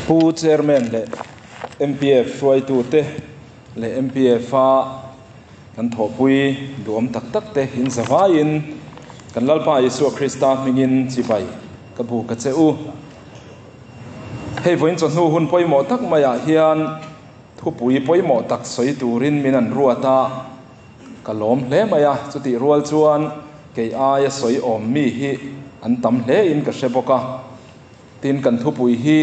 Pu Chairman leh MPF hruaitute leh MPF a kan thawhpui duhawm tak tak te in zavaiin kan Lalpa Isua Krista hmingin chibai ka bu ka che u. Hei vawiin chawhnu hun pawimawh tak maiah hian thupui pawimawh tak sawi turin min an ruat a, ka lawm hle mai a, chutih rual chuan kei aia sawi awm mi hi an tam hle in ka hre bawk a. Tin, kan thupui hi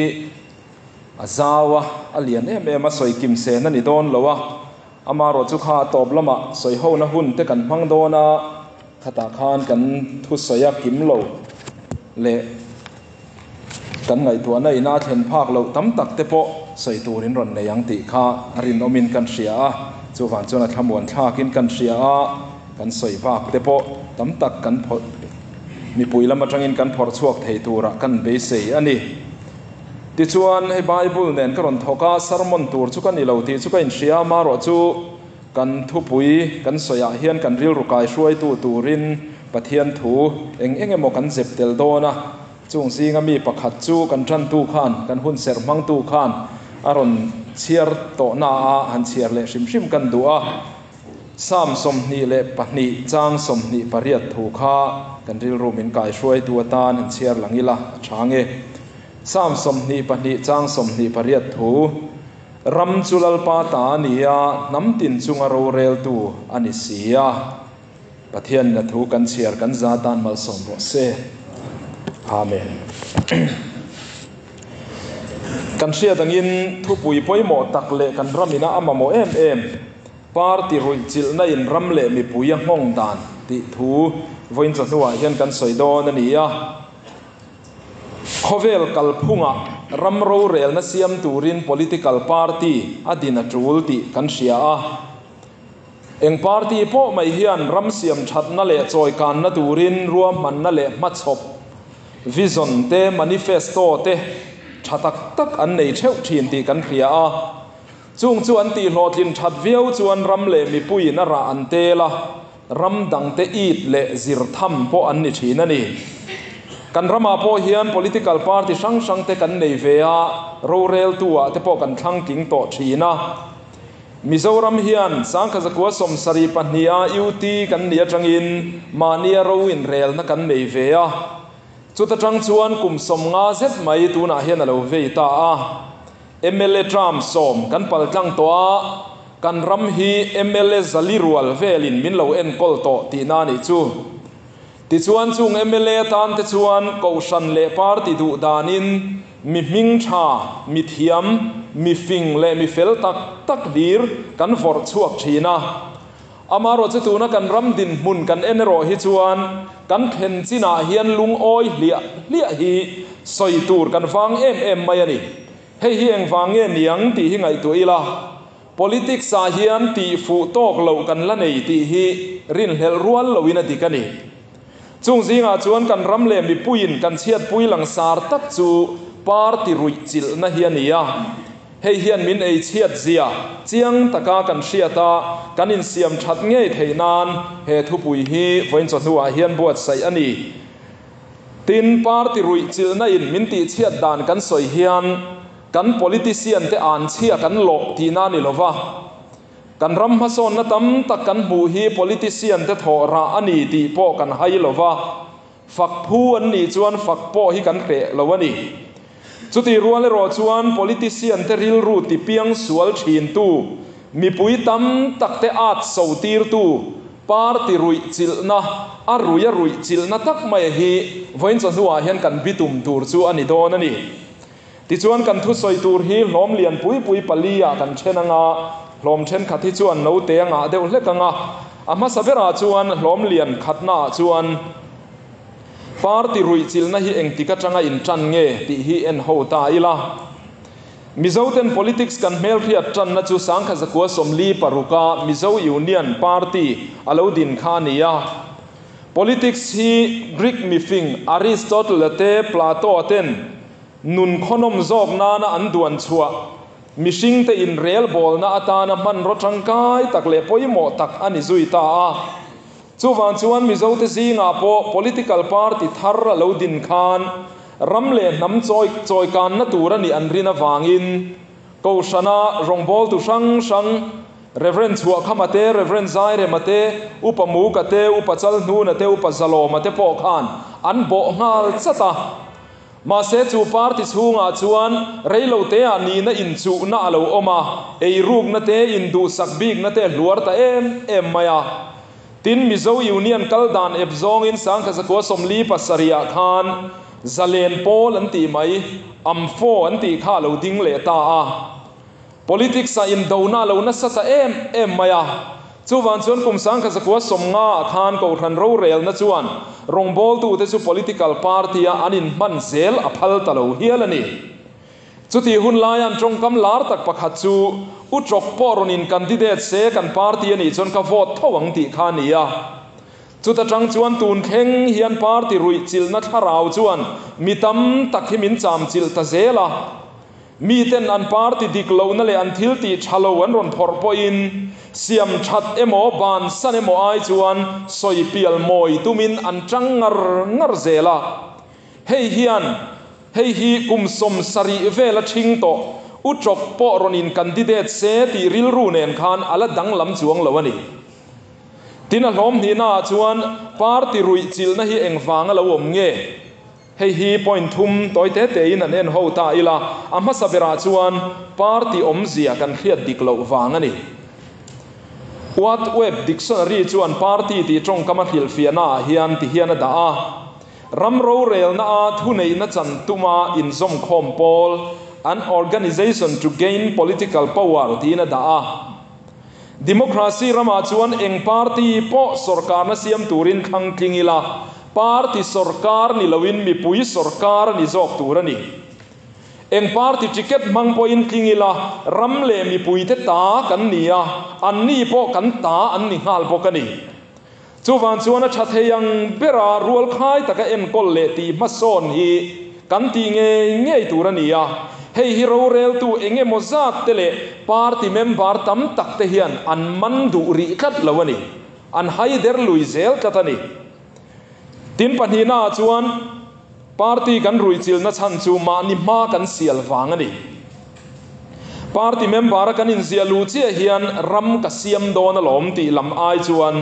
a zau a, a lian em em a, sawi kim sen a ni dawn lo a, amaherawh chu kha a tawp lamah sawi hona hun te kan hmang dawn a, khatah khan kan thusawi a kim lo leh kan ngaihtuahna ina a thlen phak loh tam tak te pawh sawi turin rawn nei ang tih kha a rinawmin kan hria a, chuvang chuan a thlamuan thlakin kan hria a, kan sawi vak te pawh tam tak kan phawrh. Mipui lam atangin kan phawrh chhuak thei turah kan beisei a ni. Tichuan, hei Bible nen ka rawn thawk a, sermon tur chu ka ni lo tih chu ka inhria a, marawh chu kan thupui kan sawiah hian kan rilru kai hruaitu turin Pathian thu eng eng emaw kan zep tel dawn a, chung zinga mi pakhat chu kan tantu khan, kan hunserh hmangtu khan a rawn chhiar tawhna a han chhiar leh hrim hrim kan duh a. Psalm 22 chang 28 thu kha kan rilru min kaihruaitu atan han chhiar lang ila a tha nge. Psalm 22 chang 28 thu, Ram chu Lalpa ta a ni a, hnam tin chunga roreltu a ni si a. Pathian na thu kan chhiar kan za tan malsawm rawh se. Amen. Kan hriat angin thupui pawimawh tak leh kan ramina a mamawh em em party ruihchilhna in ram leh mipui a nghawng dan tih thu vawiin chawhnuah hian kan sawi dawn a ni a. Khawvel kalphungah ram rorelna siam turin political party a din a tul tih kan hria a. Eng party pawh mai hian ram siam thatna leh chawikanna turin ruahmanna leh hmachhawp, vision te, manifesto te tha tak tak an nei theuh thin tih kan hria a. Chung chu an tihhlawhtlin that viau chuan ram leh mipuiin a rah an tel a, ram dangte it leh zir tham pawh an ni thin a ni. Kan ramah pawh hian political party hrang hrang te kan nei ve a, roreltu-ah te pawh kan thlang tling tawh thin a. Mizoram hian Sangkhazakua 72 a UT kan nih atangin mahnia ro inrelna kan nei ve a, chuta tang chuan kum 50 zet mai tunah hian a lo vei ta a. Mla term 10 kan paltlang tawh a, kan ram hi mla zali rual velin min lo enkawl tawh tihna a nih chu. Tichuan chung mla tan te chuan Kohhran leh party duh danin mi hming tha, mi thiam, mi fing leh mi fel tak tak hlir kan vawrh chhuak thin a. Amaherawh chu tuna kan ram dinhmun kan en erawh hi chuan kan thlen chinah hian lungawi hliah hliah hi sawi tur kan vang em em mai a ni. Hei hi engvang nge niang tih hi ngaihtuah ila. Politics ah hian tih fuh tawk loh kan la nei tih hi rinhlelh rual loin a dik a ni. Chung zingah chuan kan ram leh mipuiin kan chhiatpui langsar tak chu party ruih chilhna hi a ni a. Hei hian min ei chhiat zia chiang taka kan hriat a, kan insiam that ngei theih nan he thupui hi vawiin chawhnuah hian buatsaih a ni. Tin, party ruih chilhna in min tih chhiat dan kan sawi hian kan politician te an chhia kan lawh tihna a ni lova, kan ram hmasawnna tam tak kan hmuh hi politician te thawh rah a ni tih pawh kan hai lova, fak phu an nih chuan fak pawh hi kan hreh lo a ni. Chutih rual erawh chuan politician te rilru tipiang sual thintu, mipui tam tak te at so tirtu, party ruih chilhna, a ruih a ruih chilhna tak mai hi vawiin chawhnuah hian kan bitum tur chu a ni dawn a ni. Tichuan kan thusawi tur hi hlawm lian pui pui pali ah kan then anga, hlawm thenkhat hi chuan note a ngah deuh hlek anga, a hmasa berah chuan hlawm lian khatna ah chuan party ruih chilhna hi engtik atanga intan nge tih hi en ho ta ila. Mizoten politics kan hmelhriat tanna chu 1946 a Mizo Union Party a lo din kha a ni a. Politics hi Greek mifing Aristotle te Plato ten nun khawnawm zawk nana an duan chhuah mihring te inrel bawlna atana hmanraw tangkai tak leh pawimawh tak a ni zui ta a. Chuvang chuan Mizote zingah pawh political party thar a lo din khan Ram leh hnam chawi chawikanna tur a nih an rin avangin Kohhrana rawngbawltu hrang hrang, Rev. Chhuahkhama te, Rev. Zairema te, Upa Muka te, Upa Chalhnuna te, Upa Zalawma te pawh khan an bawh nghal chat a. Mahse chu party chhungah chuan reiloteah nihna inchuhna a lo awm a, eirukna te, induhsak bikna te a hluar ta em em mai a. Tin, Mizo Union kal dan ep zawngin Sangkha 47 ah khan Zalen Pawl an tih mai, AMFO an tih kha a lo ding leh ta a. Politics ah indona a lo nasa ta em em mai a. Chuvang chuan kum 1950 ah khan Kohhran rorelna chuan rawngbawltute chu political party a an inhman zel a phal ta lo hial a ni. Chutih hun laia an tawngkam lar tak pakhat chu, U Chawk pawh rawn in candidate se kan party a nih chuan ka vote tho ang tih kha a ni a. Chuta tang chuan tun thleng hian party ruih chilhna thlarau chuan mi tam tak hi min cham chilh ta zel a. Miten an party dik lohna leh an thil tih tha lo an rawn phawrh pawhin siam that emaw bansan emaw ai chuan sawi pial mawi tumin an tang ngar ngar zel a. Hei hian hei hi kum 70 vela thing tawh U Chawk pawh rawn in candidate se tih rilru nen khan a la danglam chuang lo a ni. Tin a hlawm hnihnaah chuan party ruih chilhna hi engvang a lo awm nge? Hei hi point thum tawi te tein an en ho ta ila, a hmasa berah chuan party awmzia kan hriat dik loh vang a ni. What Web Dictionary chuan party tih tawngkam a hrilhfiahnaah hian ti hian a dah a, Ram rorelna a thuneihna chan tuma inzawmkhawm pawl, an organization to gain political power tiin a dah a. Democracy ramah chuan eng party pawh sorkarna siam turin thlang tling ila, party sorkar ni loin mipui sorkar a ni zawk tur a ni. Eng party ticket hmang pawhin tling ila, ram leh mipuite ta kan ni a, anni pawh kan ta an ni nghal bawk a ni. Chuvang chuan a tha thei ang bera rual khai taka enkawl leh tih hmasawn hi kan tih ngei ngei tur a ni a. Hei hi roreltu eng emaw zat te leh party member tam tak te hian an man duh rih tlat lo a ni. An haider lui zel tlat a ni. Tin pahnihnaah chuan party kan ruihchilhna chhan chu mahni hma kan sial vang a ni. Party member a kan inziah luh chiah hian ram ka siam dawn alawm tih lam ai chuan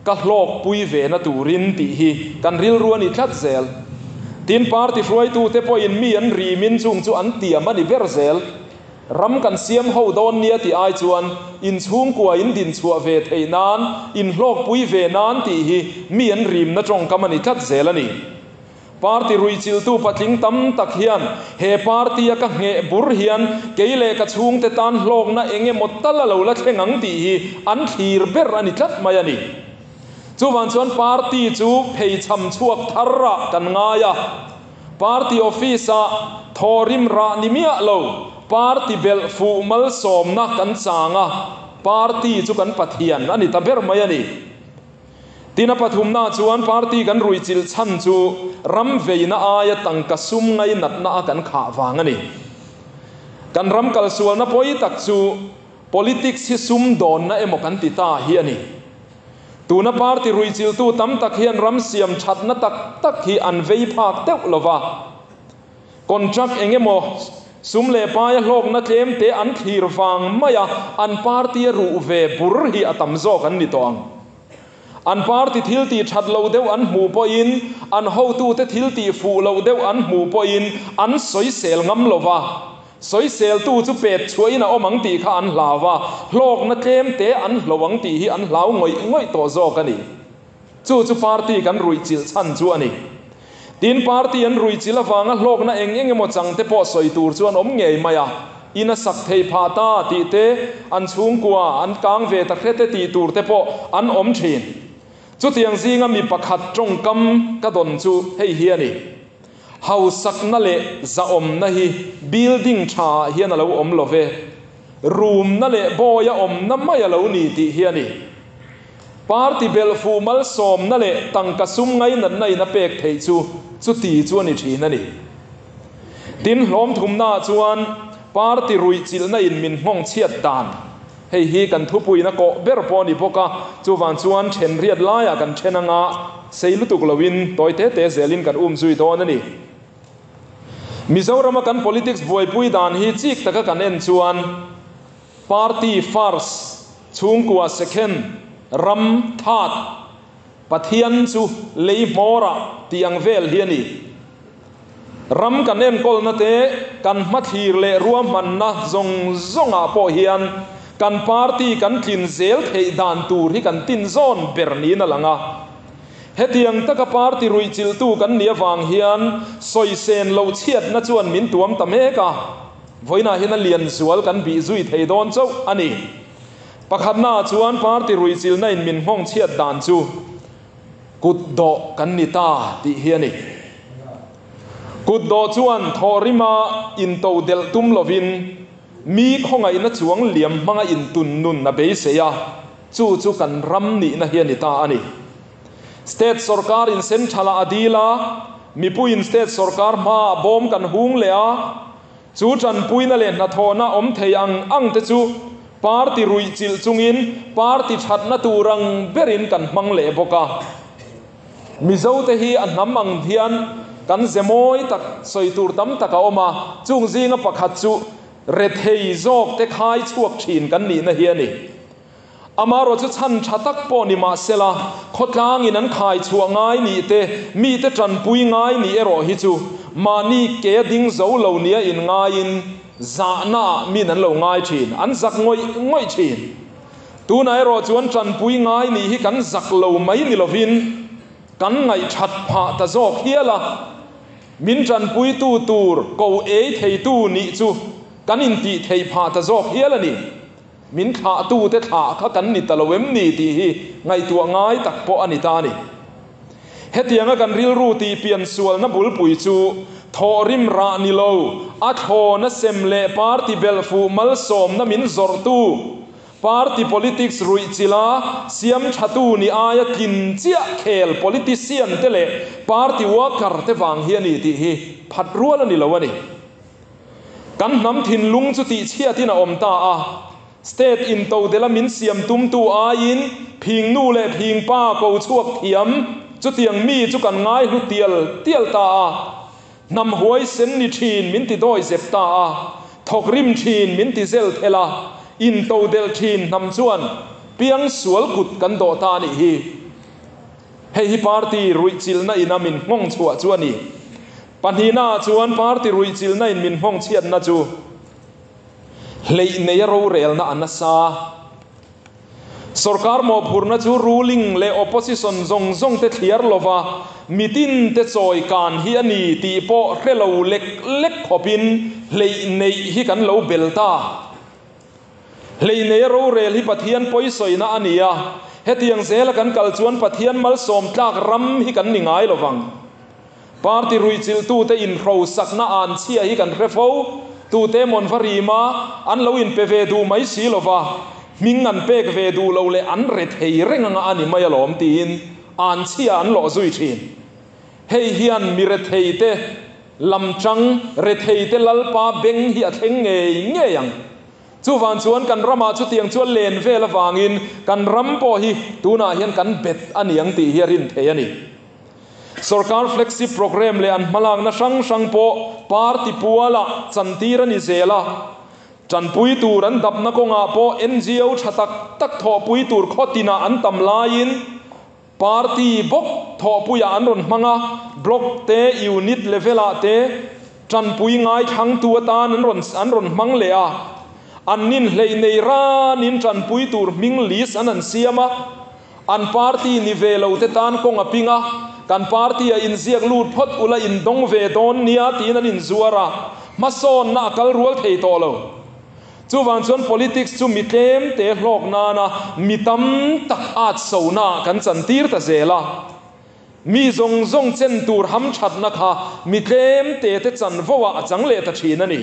ka hlawk pui ve na turin tih hi kan rilru a ni tlat zel. Tin party hruaitute pawhin mi an rimin chung chu an tiam a ni ber zel. Ram kan siam ho dawn nia tih ai chuan inchhungkua in dinchhuah ve theih nan, inhlawk pui ve nan tih hi mi an rimna tawngkam a ni tlat zel a ni. Party ruihchilhtu patling tam tak hian he party a ka ngheh bur hian kei leh ka chhungte tan hlawkna eng emaw tal a lo la thleng ang tih hi an thlir ber a ni tlat mai a ni. Chuvang chuan party chu pheichham chhuak thar ah kan ngai a, party office ah thawrim rah ni miah lo party belh fuh malsawmna kan chang a, party chu kan Pathian a ni ta ber mai a ni. Tin a pathumna chuan party kan ruihchilh chhan chu ram veina aia tangka sum ngainatna a kan khah vang a ni. Kan ram kalsualna pawi tak chu politics hi sum dawnna emaw kan ti ta hi a ni. Tuna party ruihchilhtu tam tak hian ram siam thatna tak tak hi an vei phak deuh lova. Contract eng emaw sum leh paia hlawkna tlem te an thlir vang mai a, an party a ruh ve bur hi a tam zawk an ni tawh ang. An party thil tih that lo deuh an hmuh pawhin, an hotute thil tih fuh loh deuh an hmuh pawhin an sawisel ngam lo va. Sawiseltu chu pet chhuahin a awm ang tih kha an hlau va, hlawkna tlem te an hlo ang tih hi an hlau ngawih ngawih tawh zawk a ni. Chu chu party kan ruihchilh chhan chu a ni. Tin, party an ruihchilh avanga hlawkna eng eng emaw chang te pawh sawi tur chu an awm ngei mai a, in a sak thei phah ta tih te, an chhungkua an kang ve ta hre te tih tur te pawh an awm thin. Chutiang zinga mi pakhat tawngkam ka dawn chu hei hi a ni. Hausakna leh zahawmna hi building tha ah hian a lo awm lo ve. Rumna leh bawi a awmna mai a lo ni tih hi a ni. Party belh fuh malsawmna leh tangka sum ngainatna in a pek theih chu chuti chu a ni thin a ni. Tin, hlawm thumnaah chuan party ruihchilhna in min nghawng chhiat dan, hei hi kan thupuiin a kawh ber pawh a ni bawk a, chuvang chuan then riat laiah kan then anga sei lutuk loin tawi te te zelin kan um zui dawn a ni. Mizorama kan politics buaipui dan hi chik taka kan en chuan party first, chhungkua second, ram third, Pathian chu lei hmawrah tih ang vel hi a ni. Ram kan enkawlna te, kan hmathlir leh ruahmanna zawng zawngah pawh hian kan party kan tlin zel theih dan tur hi kan tin zawn ber niin a lang a. Hetiang taka party ruihchilhtu kan nih avang hian sawisên loh chhiatna chuan min tuam ta mek a, vawiinah hian a lian zual kan bih zui thei dawn chauh a ni. Pakhatnaah chuan party ruihchilhna in min nghawng chhiat dan chu kut dawh kan ni ta tih hi a ni. Kut dawh chuan thawhrima into delh tum lovin mi khawngaihna chuang liam hmanga intun nun a beisei a, chu chu kan ram nihna hi a ni ta a ni. State sorkar in central ah a dil a, mipuiin state sorkar hmaah bawm kan hung leh a, Chu tanpuina leh hnathawhna awm thei ang ang te chu party ruihchilh chungin party thatna tur ang berin kan hmang leh bawk a. Mizote hi a hnam ang hian kan ze mawi tak sawi tur tam tak a awm a, chung zinga pakhat chu rethei zawk te khai chhuak thin kan nihna hi a ni. Amaherawh chu chhan tha tak pawh ni mah sela, khawtlangin an khai chhuah ngai nih te, mite tanpui ngai nih erawh hi chu mahni ke a ding zo lo nia inngaiin zahnaah min an lo ngai thin, an zak ngawih ngawih thin. Tunah erawh chuan tanpui ngai nih hi kan zak lo mai ni lovin kan ngaihthat phah ta zawk hial a, min tanpuitu tur ko ei theitu nih chu kan intih theih phah ta zawk hial a ni. Min thlahtute thlah kha kan ni ta lo em ni tih hi ngaihtuah ngai tak pawh a ni ta a ni. Hetianga kan rilru tih pian sualna bulpui chu thawhrim rah ni lo, a thlawna sem leh party belhfuh malsawmna min zawrhtu, party politics ruihchilha siam thatu ni aia tlin chiah khel politician te leh party worker te vang hi a ni tih hi phat rual a ni lo a ni. Kan hnam thinlung chu tihchhiatin a awm ta a, state intodela min siam tumtu aiin phing nu leh phing pa ko chhuak thiam chutiang mi chu kan ngaihlu tial tial ta a, hnam huaisen ni thin min ti dawi zep ta a, thawk rim thin min ti zel thelh a, intodelh thin hnam chuan piang sual kut kan dawh ta a nih hi. Hei hi party ruihchilhna ina min nghawng chhuah chu a ni. Pahnihnaah chuan party ruihchilhna in min nghawng chhiatna chu hleih neia rorelna a nasa. Sorkar mawhphurhna chu ruling leh opposition zawng zawng te thliar lova mitin te chawi kan hi a ni tih pawh hre lo lek lek khawpin hleih neih hi kan lo bel ta. Hleih neia rorel hi Pathian pawisawina a ni a, hetiang zela kan kal chuan Pathian malsawm tlak ram hi kan ni ngai lovang. Party ruihchilhtute inhrosakna an chhia hi kan hre fo, tute mawn va rim a, an lo inpe ve duh mai si lova, hming an pek ve duh lo leh an re thei reng anga a ni mai alawm tiin an chhia an lawh zui thin. Hei hian mi retheite lamchang, retheite Lalpa beng hi a thleng ngei ngei ang. Chuvang chuan kan ramah chutiang chu a len vel avangin kan ram pawh hi tunah hian kan bet a ni ang tih hi a rin thei a ni. Sorkar flagship programme leh an hmalakna hrang hrang pawh party pualah chantir a ni zel a, tanpui tur an dapna kawngah pawh NGO tha tak tak thawhpui tur khaw tinah an tam laiin party bawk thawhpuiah an rawn hmang a, block te, unit level-ah te tanpui ngaithlangtu atan an rawn an rawn hmang leh a, an ninhleih nei ranin tanpui tur hming list an han siam a. An party ni ve lo te tan kawng a ping a, kan party a inziak lut phawt ula in dawng ve dawn nia tiin an inzuar a, hmasawnna a kal rual thei tawh lo. Chuvang chuan politics chu mi tlem te hlawk nana mi tam tak at sona ah kan chantir ta zel a. Mi zawng zawng chen tur hamthatna kha mi tlem te te chanvo ah a chang leh ta thin a ni.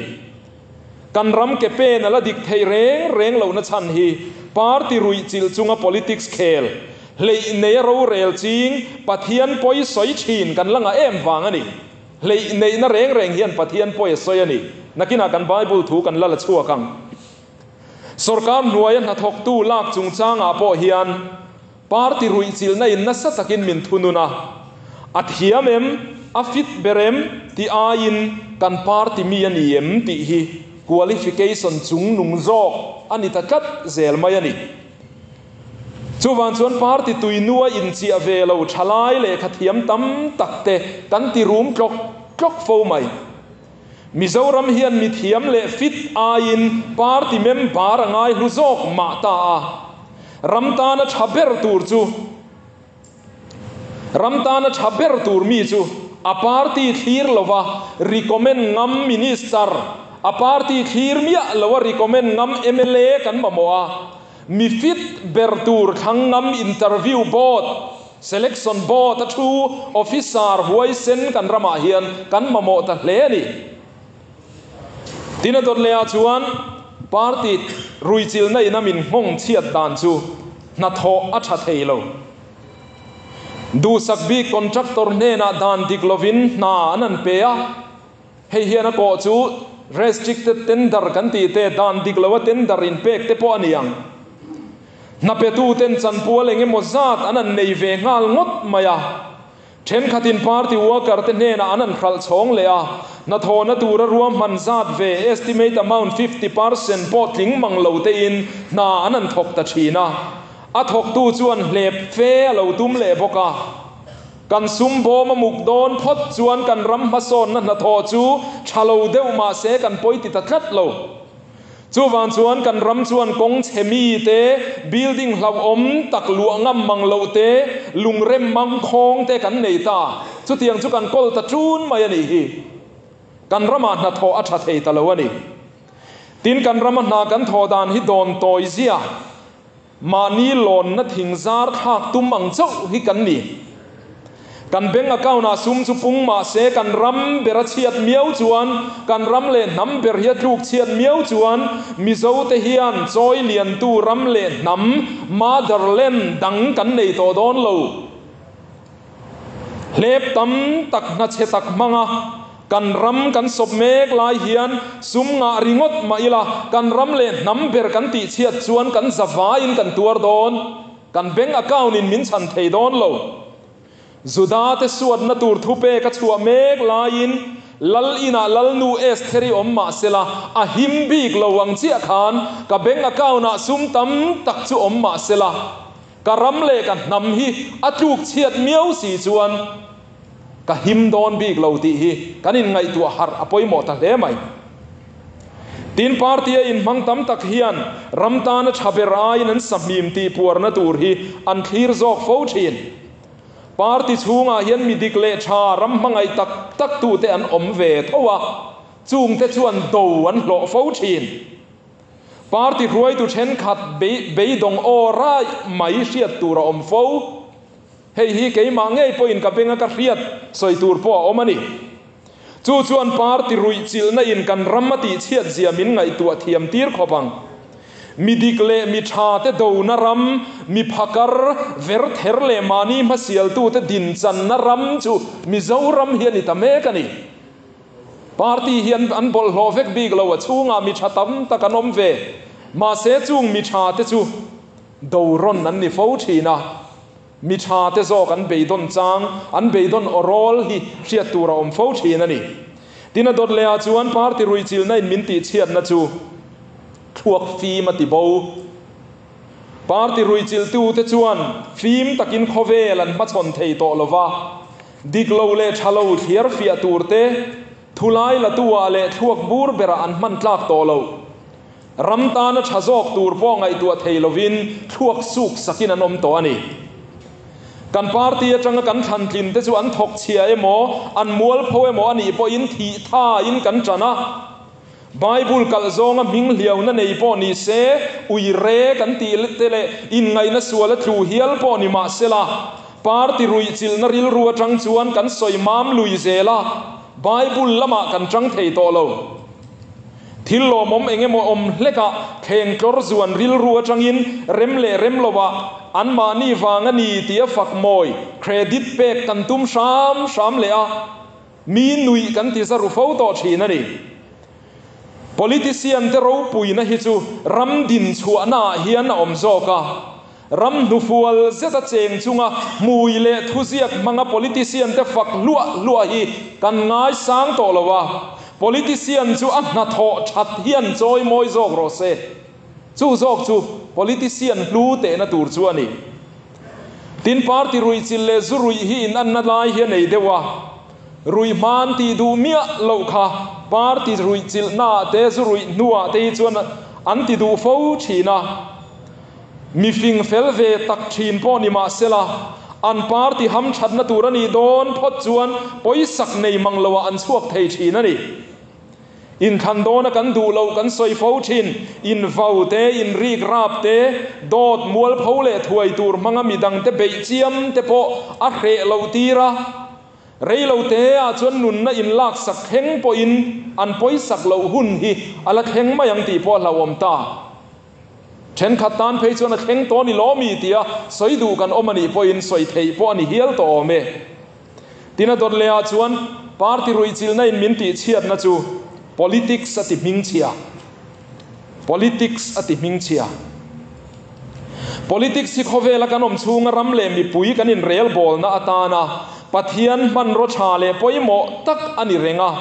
Kan ram ke pen a la dik thei reng reng lohna chhan hi party ruih chilh chunga politics khel, hleih neia rorel ching, Pathian pawi sawi thin kan la ngah em vang a ni. Hleih neihna reng reng hian Pathian pawi a sawi a ni. Nakinah kan Bible thu kan la la chhuak ang. Sorkar hnuaia hnathawktu lak chungchangah pawh hian party ruih chilhna in nasa takin min thunun a. A thiam em? A fit ber em tih aiin kan party mi a ni em tih hi qualification chungnung zawk a ni ta tlat zel mai a ni. Chuvang chuan party tuinua inchiah ve lo thalai lehkha thiam tam tak te kan ti rum tlawk tlawk fo mai. Mizoram hian mithiam leh fit aiin party member a ngai hlu zawk mah ta a, ram tana tha ber tur chu ram tana tha ber tur mi chu a party thlir lova recommend ngam minister, a party thlir miah loa recommend ngam mla kan mamawh a, mi fit ber tur thlang ngam interview board, Selection board a thu officer huaisen kan ramah hian kan mamawh ta hle a ni. Tin a dawt lehah chuan party ruichilhna ina min nghawng chhiat dan chu hnathawh a tha thei lo. Duhsak bik contractor hnenah dan dik lovin hna an an pe a, hei hian a kawh chu restricted tender kan tih te dan dik loa tender inpek te pawh a ni ang. Hnapetuten chanpual eng emaw zat an an nei ve nghal ngawt mai a. Thenkhatin party worker te hnenah an an hralh chhawng leh a, hnathawhna tura ruahman zat ve estimate amount 50% pawh tling mang lo tein hna an an thawk ta thin a. A thawktu chuan hlep fe a lo tum leh bawk a. Kan sum bawm a muk dawn phawt chuan kan ram hmasawnna hnathawh chu tha lo deuh mah se kan pawi ti ta tlat lo. Chuvang chuan kan ram chuan kawng chhe mi te, building hlauhawm tak luah ngam mang loh te, lungrem mang khawng te kan nei ta. Chutiang chu kan kawl ta tun mai a nih hi. Kan ramah hnathawh a tha thei ta lo a ni. Tin, kan rama hna kan thawh dan hi dawn tawi zia, Mahni lawnna thing zar thlak tum ang chauh hi kan ni. Kan bank account ah sum chu pung mah se kan ram ber a chhiat miau chuan, kan ram leh hnam ber hi a tluk chhiat miau chuan Mizo te hian chawi liantu ram leh hnam, motherland, dang kan nei tawh dawn lo. Hlep tam tak hnachhe tak hmanga kan ram kan sawp mek lai hian sum ngah ringawt mah ila kan ram leh hnam ber kan tihchhiat chuan kan zavaiin kan tuar dawn, kan bank account in min chhan thei dawn lo. Juda te suatna tur thupek a chhuah mek laiin Lal inah Lalnu Estheri awm mah sela a him bik lo ang chiah khan ka bank account ah sum tam tak chu awm mah sela, Ka ram leh ka hnam hi a tluk chhiat miau si chuan ka him dawn bik lo tih hi kan inngaihtuah harh a pawimawh ta hle mai. Tin, party a inhmang tam tak hian ram tana tha ber aiin an sahmim tih puarna tur hi an thlir zawk fo thin. Party chhungah hian mi dik leh tha ram hmangaih tak tak tute an awm ve tho a, chungte chuan do an hlawh fo thin. Party hruaitu thenkhat beidawng aw raih mai hriat tur a awm fo. Hei hi keimah ngei pawhin ka benga ka hriat sawi tur pawh a awm a ni. Chu chuan party ruihchilhna in kan ram a tihchhiat zia min ngaihtuah thiam tir khawp ang. Mi dik leh mi tha te dona ram, mi phakar, verther leh mahni hmasialtute dinchanna ram chu Mizoram hi a ni ta mek a ni. Party hi an an bawlhhlawh vek bik lo, a chhungah mi tha tam tak an awm ve. Mahse chung mi tha te chu do rawn an ni fo thin a, mi tha te zawk an beidawn chang, an beidawn aw rawl hi hriat tur a awm fo thin a ni. Tin a dawt leh ah chuan party ruichilna in min tihchhiatna chu thluak fim a ti bo. Party ruichiltu te chuan fim takin khawvel an hmachhawn thei tawh lova, Dik lo leh tha lo thliar fiah tur te, thulai latu-ah leh thluak bur berah an hman tlak tawh lo. Ram tana tha zawk tur pawh ngaihtuah thei lovin thluak suk sakin an awm tawh a ni. Kan party atanga kan thlan tlin te chu an thawk chhia emaw, an mualpho emaw a nih pawhin thih thain kan tan a. Bible kalh zawnga hming hliauna nei pawh ni se, ui re kan tih te leh inngaihna sual a tlu hial pawh ni mah sela, party ruihchilhna rilru atang chuan kan sawi mam lui zel a, Bible lamah kan tang thei tawh lo. Thil lawmawm eng emaw awm hlekah thleng tlawr zuan rilru atangin rem leh rem lovah anmahni vang a ni tia fak mawi credit pek kan tum hram hram leh a. Mi nuih kan ti za ru fo tawh thin a ni. Politician te ropuina hi chu ram din chhuahna ah hian a awm zawk a. Ram hnufual zeta cheng chunga hmui leh thuziak hmanga politician te fak hluah hluah hi kan ngaisang tawh lo a, politician chu a hnathawh that hian chawi mawi zawk rawh se. Chu zawk chu politician hlu tehna tur chu a ni. Tin, party ruihchilh leh zu ruih hi inanna lai hi a nei deuh a, ruih hman tih duh miah loh kha party ruihchilhnaah te zu ruih hnuah te hi chuan an ti duh fo thin a. Mi fing fel ve tak thin pawh ni mah sela, an party ham thatna tur a nih dawn phawt chuan pawisak nei mang loah an chhuak thei thin a ni. Inthlan dawna kan duh loh kan sawi fo thin, invau te, inrik rap te, dawt mualpho leh thuai tur hmanga midangte beih chiam te pawh a hreh loh tir a. Rei lo te ah chuan nunna inlaksak thleng pawhin an pawisak loh hun hi a la thleng mai ang tih pawh a hlauhawm ta. Thenkhat tan phei chuan a thleng tawh a ni lawm i tia sawi duh kan awm a nih pawhin sawi theih pawh a ni hial tawh awm e. Tin a dawt leh ah chuan party ruihchilhna in min tihchhiatna chu politics a ti hmingchhia. Politics a ti hmingchhia. Politics hi khawvela kan awm chhunga ram leh mipui kan inrelbawlna atana Pathian hmanraw tha leh pawimawh tak a ni reng a.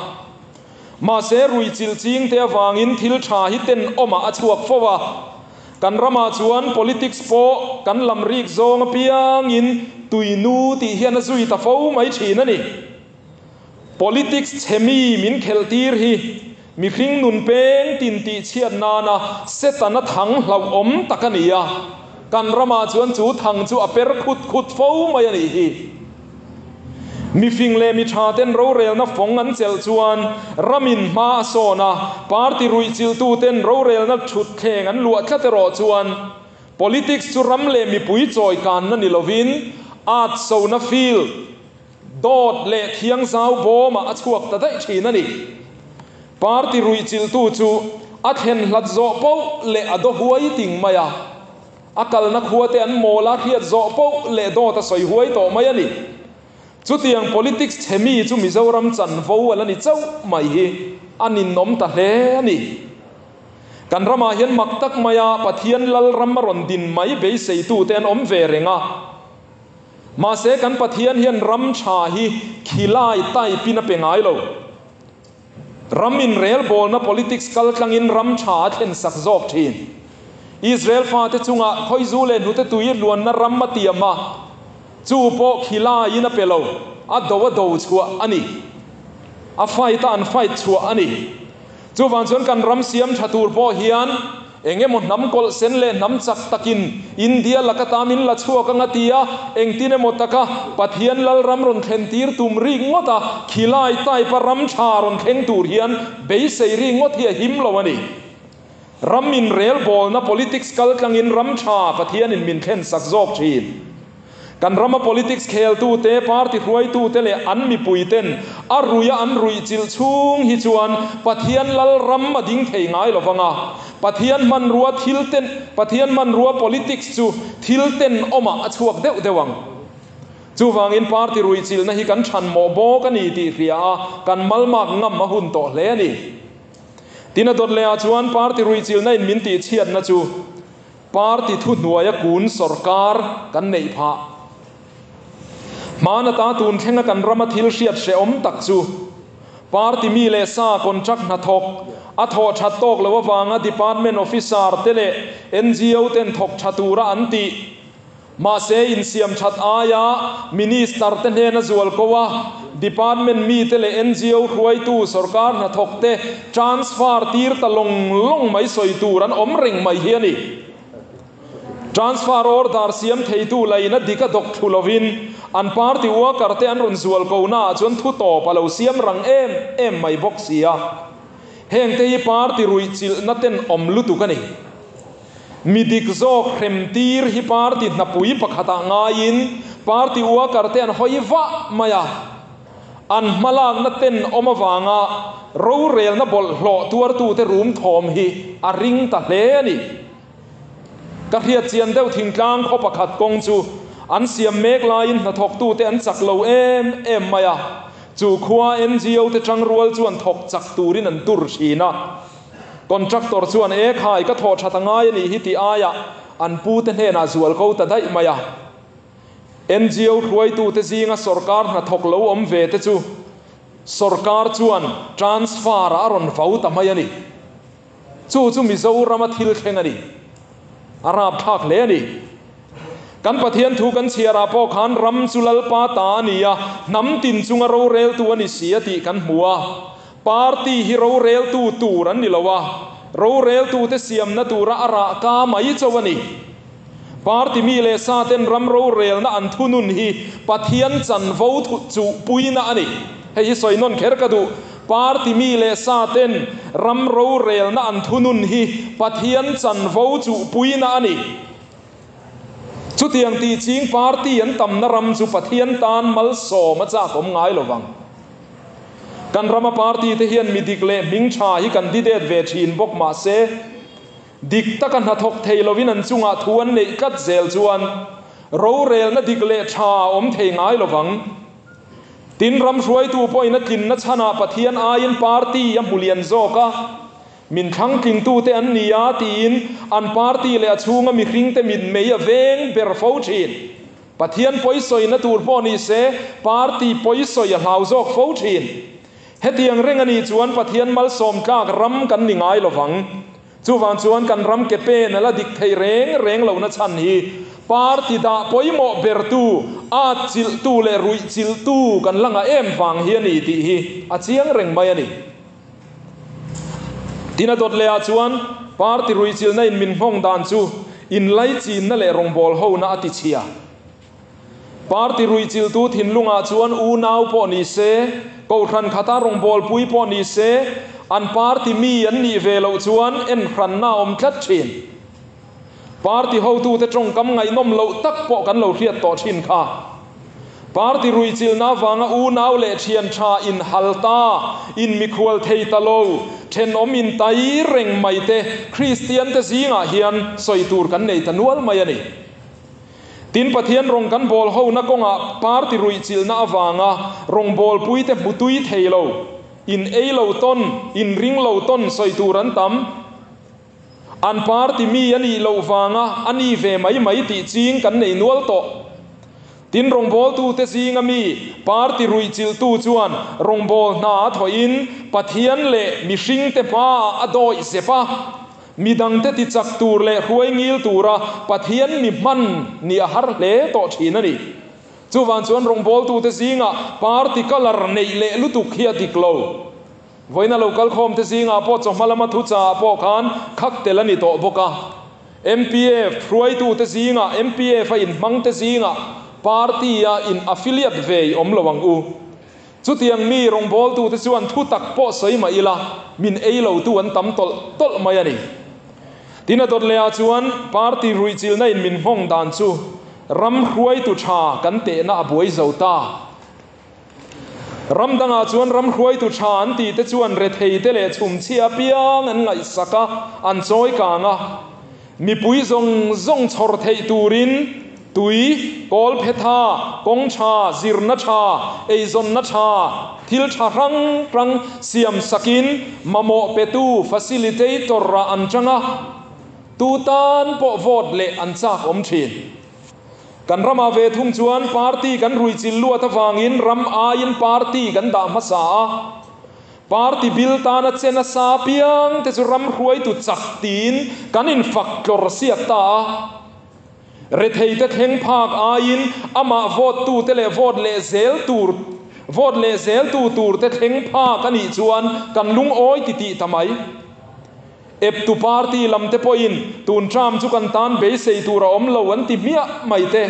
Mahse, ruihchilh chingte avangin thil tha hi tenawmah a chhuak fo a. Kan ramah chuan politics pawh kan lam rik zawng apiangin tuinu tih hian a zui ta fo mai thin a ni. Politics chhe mi min khelh tir hi mihring nun peng tin tih chhiat nana Setana thang hlauhawm tak a ni a. Kan ramah chuan chu thang chu a per khut khut fo mai a nih hi. Mi fing leh mi tha ten rorelna fawng an chelh chuan ramin hma a sawn a, party ruihchilhtu ten rorelna thutthleng an luah tlat erawh chuan politics chu ram leh mipui chawikanna ni lovin at sona field, dawt leh thiangzau bawmah a chhuak ta daih thin a ni. Party ruihchilhtu chu a thlen hlat zawh poh leh a daw huai ting mai a. A kalna khua te an mawl a, hriat zawh poh leh dawt a sawi huai tawh mai a ni. Chutiang politics chhe mi chu Mizoram chanvo a la ni chauh mai hi a ninawm ta hle a ni. Kan ramah hian mak tak maia Pathian lal ram a rawn din mai beiseitu te an awm ve reng a. Mahse kan Pathian hian ram tha hi khilai type in a pe ngai lo. Ram inrelbawlna politics kal tlangin ram tha a thlen sak zawk thin. Israel fate chungah khawizu leh hnute tui luanna ram a tiam a, chu pawh khilaiin a pe lo, a do a do chhuah a ni. A fight a an fight chhuah a ni. Chuvang chuan kan ram siam tha tur pawh hian Eng emaw hnam kawlh sen leh hnam chak takin India laka ta min la chhuak anga tia engtin emaw taka Pathian Lalram rawn thlen tir tum rik ngawt a, khilai type a ram tha rawn thleng tur hian beisei rik ngawt hi a him lo a ni. Ram inrelbawlna politics kal tlangin ram tha Pathianin min thlen sak zawk thin. Kan rama politics kheltute, party hruaitute leh an mipuiten a ruia an ruihchilh chhung hi chuan Pathian lal ram a ding thei ngai lo vang a. Pathian hmanrua thil ten, Pathian hmanrua politics chu thil tenawmah a chhuak deuh deuh ang. Chuvangin party ruihchilhna hi kan chhanmawh bawk a ni tih hria a, kan malmak ngam a hun tawh hle a ni. Tin a dawt lehah chuan party ruihchilhna in min tihchhiatna chu, Party thuhnuaia kun sawrkar kan neih phah. Hmana ta tun thlenga kan rama thil hriat hrehawm tak chu party mi leh sa contract hnathawk a thawh that tawk loh avanga department officer te leh ngo ten thawk tha tura an tih Mahse, insiam that aia Minister te hnena zual ko a, Department mite leh ngo hruaitu sawrkar hnathawk te transfer tir ta lawng lawng mai sawi tur an awm reng mai hi a ni. Transfer order siam theitu lain a dik a dawk thlu lovin an party worker te an rawn zual ko naah chuan thu tawp a lo siam rang em em mai bawk si a. Hengte hi party ruihchilhna ten awm lutuk a ni. Mi dik zawk hrem tir hi party hnapui pakhatah ngaiin party worker te an hawi vah mai a, an hmalakna ten awm avanga rorelna bawlhhlawh tuartute rum thawm hi a ring ta hle a ni. Ka hriat chian deuh thingtlang khaw pakhat kawng chu an siam mek laiin hnathawktute an chak lo em em mai a, chu khua ngo te tangrual chuan thawk chak turin an tur thin a. Contractor chuan, E khai, ka thawh that a ngai a nih hi tih aiah an pute hnenah zualko ta daih mai a. NGO hruaitute zinga sawrkar hnathawk lo awm ve te chu sawrkar chuan transfer ah a rawn vau ta mai a ni. Chu chu Mizorama thil thleng a ni. A rapthlak hle a ni. Kan Pathian thu kan chhiarah pawh khan ram chu Lalpa ta a ni a, hnam tin chunga roreltu a ni si a tih kan hmu a. Party hi roreltu tur an ni lo a, roreltute siamna tura a rah ka mai chauh a ni. Party mi leh sa ten ram rorelna an thunun hi Pathian chanvo chuhpuina a ni. Hei hi sawi nawn kher ka duh. Party mi leh sa ten ram rorelna an thunun hi Pathian chanvo chuhpuina a ni. Chutiang tih ching party an tamna ram chu Pathian tan malsawm a chak awm ngai lovang. Kan rama party te hian mi dik leh hming tha hi kan didet ve thin bawk mahse, Dik taka hnathawk thei lovin an chungah thu an neih tlat zel chuan rorelna dik leh tha a awm thei ngai lovang. Tin, ram hruaitu pawhin a tlinna chhanah Pathian aiin party a hmu lian zawk a, min thlangtlingtute an ni a tiin an party leh a chhunga mihringte mitmei a veng ber fo thin. Pathian pawisawina tur pawh ni se party pawisawi a hlau zawk fo thin. Hetiang reng a nih chuan Pathian malsawm tlak ram kan ni ngai lovang. Chuvang chuan kan ram ke pen a la dik thei reng reng lohna chhan hi party dah pawimawh bertu, at chilhtu leh ruih chilhtu kan la ngah em vang hi a ni tih hi a chiang reng mai a ni. Tin a dawt leh ah chuan party ruih chilhna in min nghawng dan chu inlaichinna leh rawngbâwl hona a ti chhia. Party ruihchilhtu thinlungah chuan unau pawh ni se, kohhran khata rawngbawlpui pawh ni se, an party mi an nih ve loh chuan enhranna a awm tlat thin. Party hotute tawngkam ngaihnawm loh tak pawh kan lo hriat tawh thin kha. Party ruihchilhna avanga unau leh thian tha inhal ta, inmikhual thei ta lo, thenawm intai reng mai te Kristiante zingah hian sawi tur kan nei ta nual mai a ni. Tin, Pathian rawng kan bawl hona kawngah party ruihchilhna avanga rawngbawlpuite hmu tui thei lo, in ei lo tawn, in ring lo tawn sawi tur an tam. An party mi a nih loh vanga a ni ve mai mai tih ching kan nei nual tawh. Tin, rawngbawltute zinga mi party ruihchilhtu chuan rawngbâwl hna a thawhin Pathian leh mihringte hmaah a dawih zep a. Midangte tichak tur leh hruai ngil tura Pathian mi hman nih a har hle tawh thin a ni. Chuvang chuan rawngbawltute zingah party colour neih leh lutuk hi a dik lo. Vawiina lo kalkhawmte zingah pawh chawhma lama thuchaah pawh khan khak tel a ni tawh bawk a. MPF hruaitute zingah, MPF a inhmangte zingah party-a in affiliate ve i awm lo ang u. Chutiang mi rawngbawltute chuan thu tak pawh sawi mah ila, min ei lotu an tam tawlh tawlh mai a ni. Tin a dawt lehah chuan party ruihchilhna in min nghawng dan chu ram hruaitu tha kan tehna a buai zo ta. Ram dangah chuan ram hruaitu tha an tih te chuan retheite leh chhumchhia apiang an ngaihsak a, an chawi kang a. Mipui zawng zawng chhawr theih turin tui, kawl phe tha, kawng tha, zirna tha, eizawnna tha, thil tha hrang hrang siam sakin mamawh petu, facilitator, ah an chang a, tu tan pawh vote leh an chak awm thin. Kan ramah ve thung chuan party kan ruichilh luat avangin ram aiin party kan dah hmasa a. Party bil tana che nasa piang te chu ram hruaitu chak tiin kan infak tlawr siak ta a. Rethei te thleng phak aiin amah vote tu te leh vote leh zel tur vote leh zel tu tur te thleng phak a nih chuan kan lungawi ti tih ta mai. Eptu party lam te pawhin tun term chu kan tan beisei tur a awm lo an ti hmiah mai te.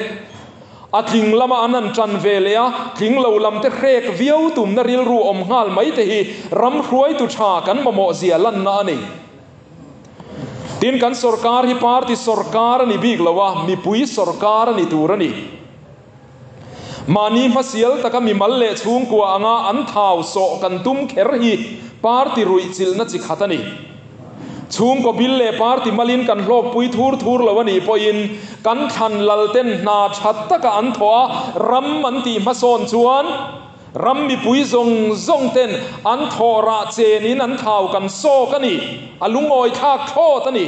A tling lama an han tan ve leh a, tling lo lam te hrek viau tumna rilru awm nghal mai te hi ram hruaitu tha kan mamawh zia lanna a ni. Tin, kan sawrkar hi party sawrkar a ni bik lo a, mipui sawrkar a ni tur a ni. Mahni hmasial taka mimal leh chhungkua anga an thau sawh kan tum kher hi party ruihchilhna chi khat a ni. Chhungkaw bil leh party malin kan hlawkpui thur thur lo a nih pawhin kan thlan lalten hna tha taka an thawh a, ram an tih hmasawn chuan ram mipui zawng zawng ten an thawh rah chenin an thau kan sawk a ni, a lungawi thlak thlawt a ni.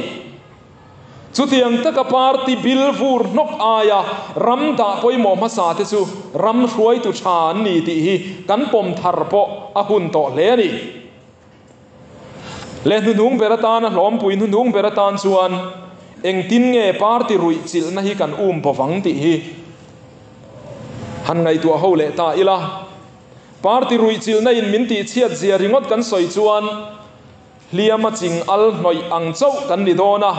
Chutiang taka party bil vur hnawk aia ram dah pawimawh hmasa te chu ram hruaitu tha an ni tih hi kan pawm thar pawh a hun tawh hle a ni. Leh hnuhnung ber atana hlawmpui hnuhnung ber atan chuan engtin nge party ruih chilhna hi kan um bawvang tih hi han ngaihtuah ho leh ta ila. Party ruih chilhna in min tih chhiat zia ringawt kan sawi chuan hliam a ching al hnawih ang chauh kan ni dawn a,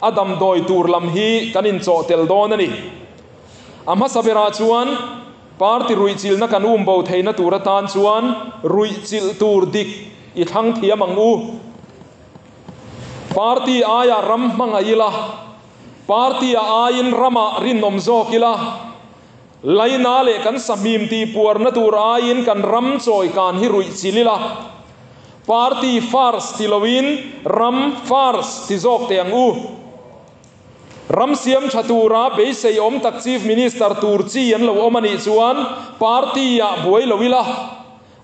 a damdawi tur lam hi kan inchawh tel dawn a ni. A hmasa berah chuan party ruih chilhna kan um bo theihna tur atan chuan ruih chilh tur dik i thlang thiam ang u. Party aia ram hmangaih ila, party a aiin ramah rinawm zawk ila, Laina leh kan sahmim tih puarna tur aiin kan ram chawi kan hi ruih chilh ila, Party first ti loin ram first ti zawk teh ang u. Ram siam tha tura beisei awm tak Chief Minister tur chi an lo awm a nih chuan Party ah buai lo ila,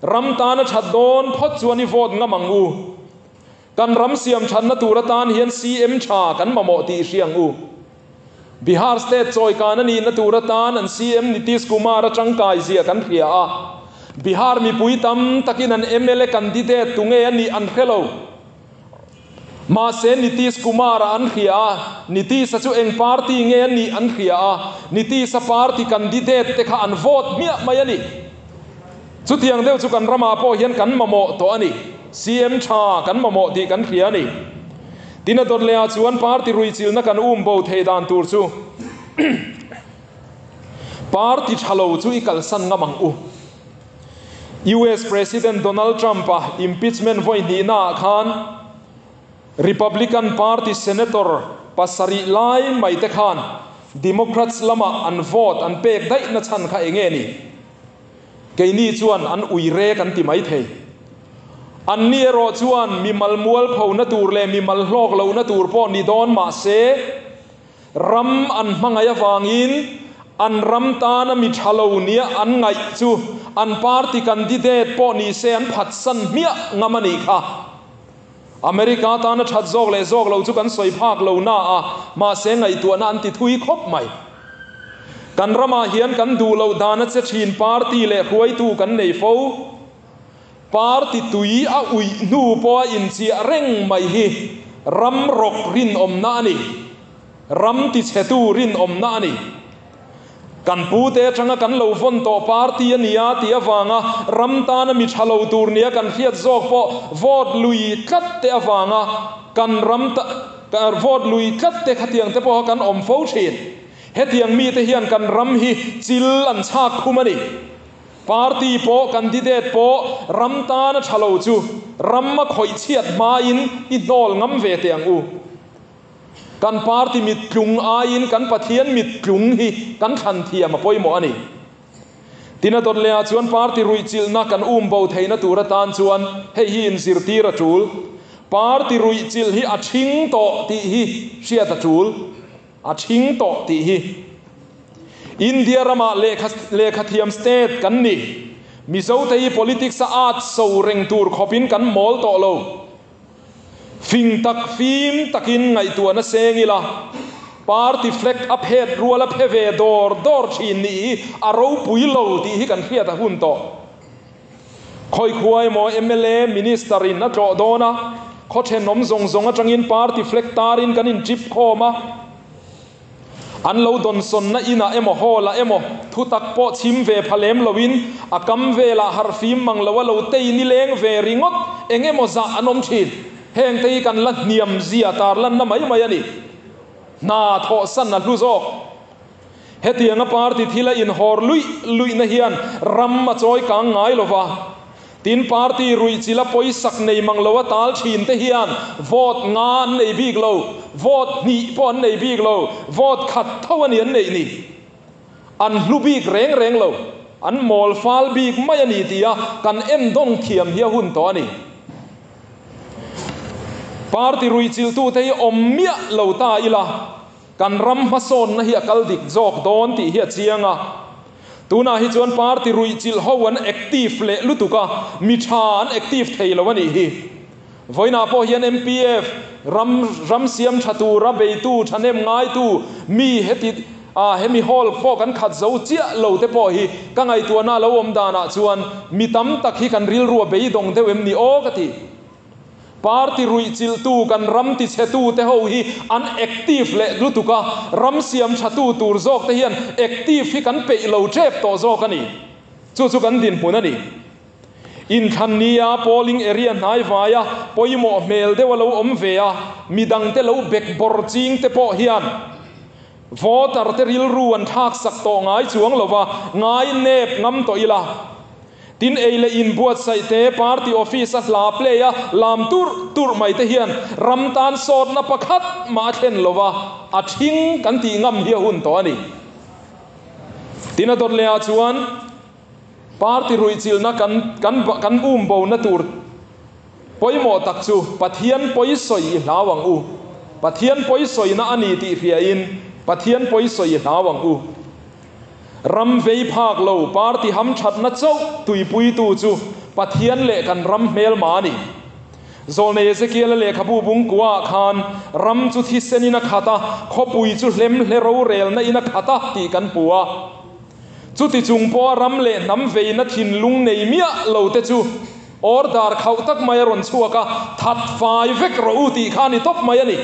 ram tana that dawn phawt chuan i vote ngam ang u. Kan ram siam thatna tur atan hian CM tha kan mamawh tih hria ang u. Bihar state chawi kan a nihna tur atan an CM Nitish Kumar a tangkai zia kan hria a. Bihar mipui tam takin an mla candidate tunge a nih an hre lo. Mahse Nitish Kumar a an hria a, Nitish-a chu eng party nge a nih an hria a, Nitish-a party candidate te kha an vote hmiah mai a ni. Chutiang deuh chu kan ramah pawh hian kan mamawh tawh a ni. CM tha kan mamawh tih kan hria a ni. Tin a dawt lehah chuan party ruihchilhna kan um bo thei dan tur chu party tha lo chu i kalsan ngam ang u. US President Donald Trump-a impeachment vawi hnihnaah khan Republican Party Senator pasarih lai mai te khan Democrats lamah an vote an pek daih na chhan kha enge ni? Keini chuan an ui rek an ti mai thei. Anni erawh chuan mimal mualphona tur leh mimal hlawk lohna tur pawh ni dawn mah se, ram an hmangaih avangin an ram tana mi tha lo nia an ngaih chu an party candidate pawh ni se an phatsan hmiah ngam a nih kha. America tana that zawk leh zawk lo chu kan sawi phak lo na a, mahse ngaihtuahna an ti thui khawp mai. Kan ramah hian kan duh loh dana che thin party leh hruaitu kan nei fo. Party tui a uih hnu pawha inchiah reng mai hi ram rawk rinawmna a ni. Ram tichhetu rinawmna a ni. Kan pute atanga kan lo vawn tawh party a nia tih avanga ram tana mi tha lo tur nia kan hriat zawk pawh vote lui tlat te avanga kan ram vote lui tlat te khatiang te pawha kan awm fo thin. Hetiang mite hian kan ram hi chil an chhak khum a ni. Party pawh candidate pawh ram tana tha lo chu ram a khawih chhiat hmain i hnawl ngam ve teh ang u. Kan party mit tlung aiin kan Pathian mit tlung hi kan thlan thiam a pawimawh a ni. Tin a dawt lehah chuan party ruihchilhna kan um bo theihna tur atan chuan hei hi inzirtir a tul. Party ruihchilh hi a thing tawh tih hi hriat a tul. A thing tawh tih hi. India ramah lehkha lehkhathiam state kan ni. Mizote hi politics a at so reng tur khawpin kan mawl tawh lo. Fing tak fim takin ngaihtuahna seng ila, party flag a phet rual a phe ve dawr dawr thin nih hi a ropui lo tih hi kan hriat a hun tawh. Khawi khua emaw mla, Minister in a tlawh dawn a, khaw thenawm zawng zawng atangin party flag tarin kan inchip khawm a, An lo dawnsawnna inah emaw hall ah emaw thutak pawh chhim ve pha lem loin a kam velah harhfim mang lo a lo tei nileng ve ringawt eng emaw zah an awm thin. Heng te hi kan la hniam zia tarlanna mai mai a ni. Hna thawhsan a hlu zawk. Hetianga party thila inhawr luih luihna hian ram a chawi kang ngai lova. Tin, party ruihchilh a pawisak nei mang lo a tal thin te hian vote nga an nei bik lo, vote hnih pawh an nei bik lo, vote khat tho a ni an neih ni. An hlu bik reng reng lo, an mawl fal bik mai a ni tia kan endawng thiam hi a hun tawh a ni. Party ruihchilhtute hi awm miah lo ta ila, Kan ram hmasawnna hi a kal dik zawk dawn tih hi a chiang a. Tunah hi chuan party ruihchilh ho an active leh lutuk a, mi tha an active thei lo a nih hi. Vawiinah pawh hian MPF ram ram siam tha tura beitu, thahnem ngaitu mi heti ah hemi hall pawh kan khat zo chiah lo te pawh hi ka ngaihtuahna lo awm danah chuan mi tam tak hi kan rilru a beidawng deuh em ni aw ka ti. Party ruihchilhtu kan ram tichhetu te ho hi an active leh lutuk a, ram siam thatu tur zawk te hian active hi kan peih lo tep tawh zawk a ni. Chu chu kan dinhmun a ni. Inthlan nia polling area hnai vaia pawimawh hmel deuh a lo awm ve a, midangte lo bek bawr ching te pawh hian voter te rilru an thlak sak tawh ngai chuang lova ngai nep ngam tawh ila. Tin ei leh in buatsaih te, party office a hla play a lam turh turh mai te hian ram tan sawtna pakhat mah a thlen lova a thing kan tih ngam hi a hun tawh a ni. Tin a dawt leh ah chuan Party ruihchilhna kan kan kan um bona tur pawimawh tak chu Pathian pawisawi i hlau ang u. Pathian pawisawina a ni tih hriain Pathian pawisawi i hlau ang u. Ram vei phak lo party hamthatna chauh tuipuitu chu Pathian leh kan ram hmelma a ni. Zawlnei Ezekiel-a lehkhabu bungkuaah khan ram chu thisenin a khat a, khawpui chu hlemhle rorelna in a khat a tih kan hmu a. Chuti chung pawha ram leh hnam veina thinlung nei miah lo te chu order khauh tak mai a rawn chhuak a, that fai vek rawh u tih kha a ni tawp mai a ni.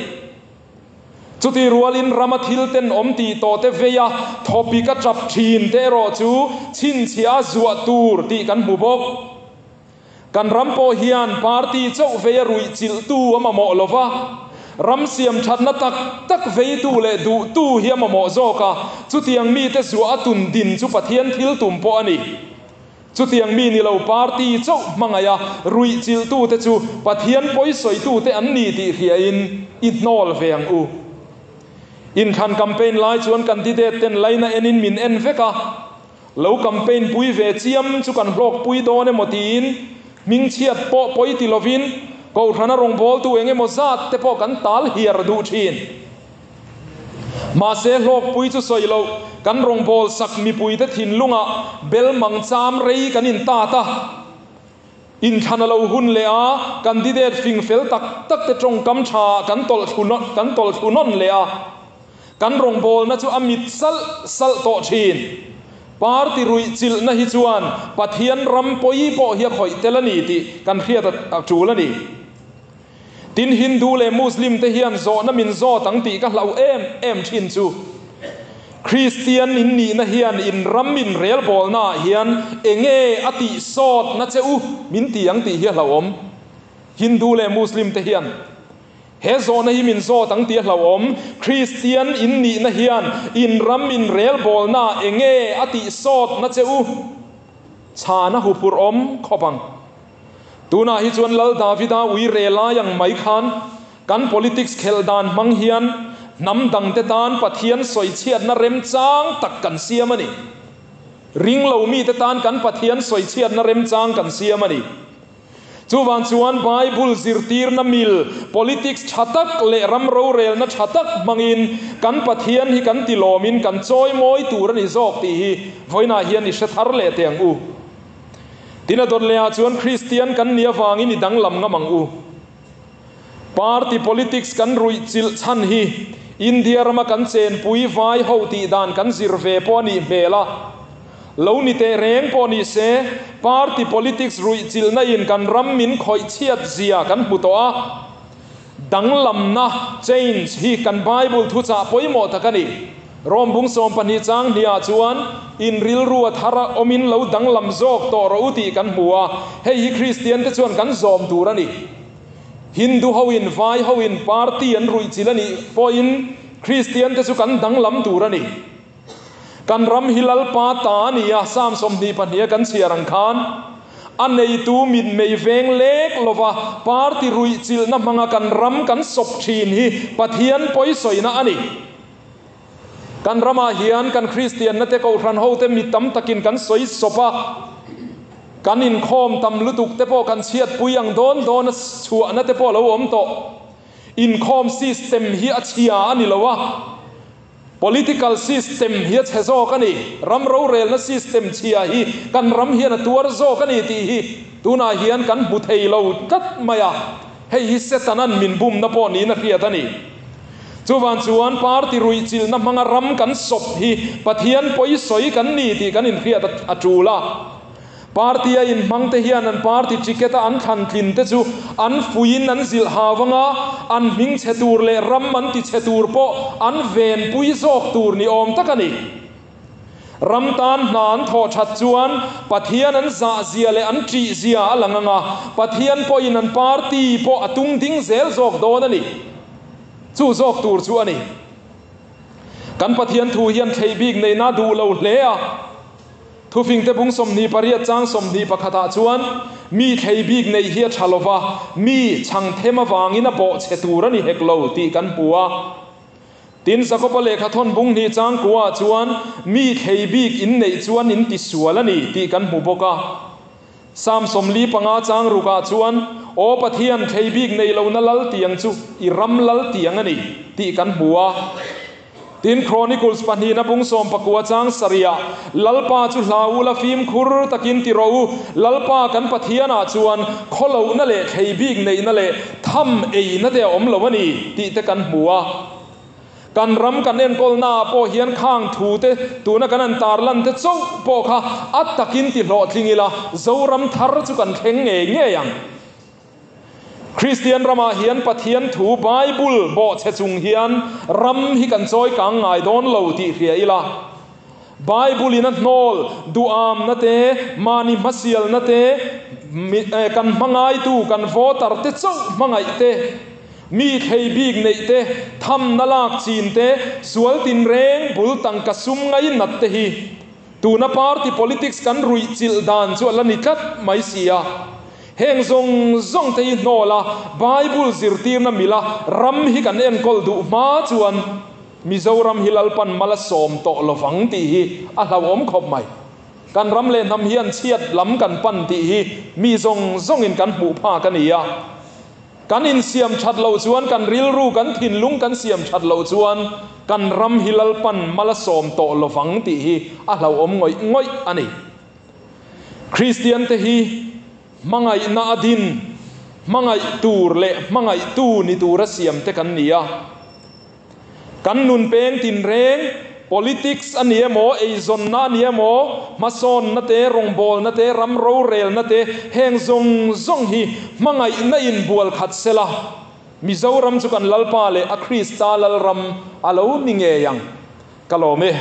Chuti rualin rama thil tenawm tih tawh te vei a, thawpik a tap thin te erawh chu chhinchhiah a zuah tur tih kan hmu bawk. Kan ram pawh hian party chauh vei a ruih chilhtu a mamawh lo va, ram siam thatna tak tak veitu leh duhtu hi a mamawh zawk a, chutiang mite zuah a tun din chu Pathian thil tum pawh a ni. Chutiang mi ni lo party chauh hmangaih a ruih chilhtute chu Pathian pawisawitute an ni tih hriain i hnawl ve ang u. Inthlan campaign lai chuan candidate ten laina enin min en vek a. Lo campaign pui ve chiam chu kan hlawk pui dawn emaw tiin hmingchhiat pawh pawi ti lovin Kohhrana rawngbawltu eng emaw zat te pawh kan tal hiar duh thin. Mahse hlawk pui chu sawi loh kan rawngbâwl sak mipuite thinlungah bel mang cham rei kan intat a. Inthlan a lo hun leh a, candidate fing fel tak tak te tawngkam tha kan tawlh kan tawlh thlu nawn leh a. Kan rawngbawlna chu a mit salh salh tawh thin. Party ruih chilhna hi chuan Pathian ram pawi pawh hi a khawih tel a ni tih kan hriat a tul a ni. Tin Hindu leh Muslim te hian zawhna min zawt ang tih ka hlauh em em thin chu. Kristian in nihna hian in ram in relbawlna ah hian enge a tih sawtna che u min ti ang tih hi a hlauhawm. Hindu leh Muslim te hian he zawhna hi min zawt ang tih a hlauhawm. Kristian in nihna hian in ram in relbawlna ah enge a tih sawtna che u chhan a huphurhawm khawp ang. Tunah hi chuan Lal Davida ui re lai ang mai khan kan politics khelh dan hmang hian hnam dangte tan Pathian sawichhiatna remchang tak kan siam a ni. Ring lo mite tan kan Pathian sawichhiatna remchang kan siam a ni. Chuvang chuan Bible zirtirna mil, politics tha tak leh ram rorelna tha tak hmangin kan Pathian hi kan tilawmin kan chawimawi tur a ni zawk tih hi vawiinah hian i hre thar leh teh ang u. Tin a dawt lehah chuan Kristian kan nih avangin i danglam ngam ang u. Party politics kan ruih chilh chhan hi India rama kan chenpui vai ho tih dan kan zir ve pawh a nih hmel a. Lo ni teh reng pawh ni se, party politics ruih chilhna in kan ram min khawih chhiat zia kan hmu tawh a. Danglamna, change, hi kan Bible thuchah pawimawh tak a ni. Rom bung 12 chang hniah chuan, In rilru a thar a awmin lo danglam zawk tawh rawh u tih kan hmu a, hei hi Kristiante chuan kan zawm tur a ni. Hindu hoin, Vai hoin party an ruih chilh a nih pawhin Kristiante chu kan danglam tur a ni. Kan ram hi Lalpa ta a ni a, Psalm 22 a kan chhiar ang khan, a neitu mitmei veng lek lova party ruih chilhna hmanga kan ram kan sawp thin hi Pathian pawisawina a ni. Kan ramah hian kan Kristianna te Kohhran hote mi tam takin kan sawi sawp a, kan inkhawm tam lutuk te pawh kan chhiatpui ang dawn dawn a chhuahna te pawh a lo awm tawh. Inkhawm system hi a chhia a ni lo a. Political system hi a chhe zawk a ni. Ram rorelna system chhia hi kan ram hian a tuar zawk a ni tih hi tunah hian kan hmu thei lo tlat mai a. Hei hi Setanan min bumna pawh niin a hriat a ni. Chuvang chuan party ruihchilhna hmanga ram kan sawp hi Pathian pawisawi kan ni tih kan inhriat a tul a. Party a inhmang te hian an party ticket a an thlan tlin te chu an fuiin an zilh hau anga, an hming chhe tur leh ram an ti chhe tur pawh an venpui zawk tur ni awm tak a ni. Ram tan hna an thawh that chuan Pathian an zah zia leh an ṭih zia a lang anga, Pathian pawhin an party pawh a tung ding zel zawk dawn a ni. Chu zawk tur chu a ni. Kan Pathian thu hian thleih bik neihna a duh lo hle a. Thufingte bung 28 chang 21 ah chuan, Mi thlei bik neih hi a tha lo va, mi chhang them avangin a bawh chhe tur a ni hek lo tih kan hmu a. Tin, Jakoba lehkha thawn bung hnih chang kuaah chuan, Mi thlei bik in neih chuan in ti sual a ni tih kan hmu bawk a. Psalm 45 chang rukah chuan, Aw Pathian, thlei bik nei lohna lal tiang chu i ram lal tiang a ni tih kan hmu a. Tin, Chronicles pahnihna bung 19 chang sarihah, Lalpa chu hlau ula fimkhur takin ti rawh u, Lalpa kan Pathianah chuan khawlohna leh thlei bik neihna leh tham eina te a awm lo a ni tih te kan hmu a. Kan ram kan enkawlnaah pawh hian khang thu te tuna kan han tarlan te chauh pawh kha a takin ti hlawhtling ila Zoram thar chu kan thleng ngei ngei ang. Kristian ramah hian Pathian thu Bible bawhchhe chung hian ram hi kan chawi kang ngai dawn lo tih hria ila. Bible in a hnawl duhamna te, mahni hmasialna te, kan hmangaitu, kan voter te chauh hmangaih te, mi thlei bik neih te, thamna lak chin te, sual tinreng bul tangka sum ngainat te hi tuna party politics kan ruihchilh dan chu a la ni tlat mai si a. Heng zawng zawng te hi hnawl a, Bible zirtirna mila ram hi kan enkawl duh hma chuan Mizoram hi Lalpan mal a sawm tawh lovang tih hi a hlauhawm khawp mai. Kan ram leh hnam hian chhiat lam kan pan tih hi mi zawng zawngin kan hmuh phak a ni a. Kan insiam that loh chuan kan rilru, kan thinlung kan siam that loh chuan kan ram hi Lalpan mal a sawm tawh lovang tih hi a hlauhawm ngawih ngawih a ni. Kristian te hi hmangaihna a din, hmangaih tur leh hmangaihtu ni tura siam te kan ni a. Kan nun peng tinreng, politics a ni emaw, eizawnna a ni emaw, hmasawnna te, rawngbawlna te, ram rorelna te, heng zawng zawng hi hmangaihna in bual khat sela, Mizoram chu kan Lalpa leh a Krista Lalram a lo ni ngei ang. Ka lawm e.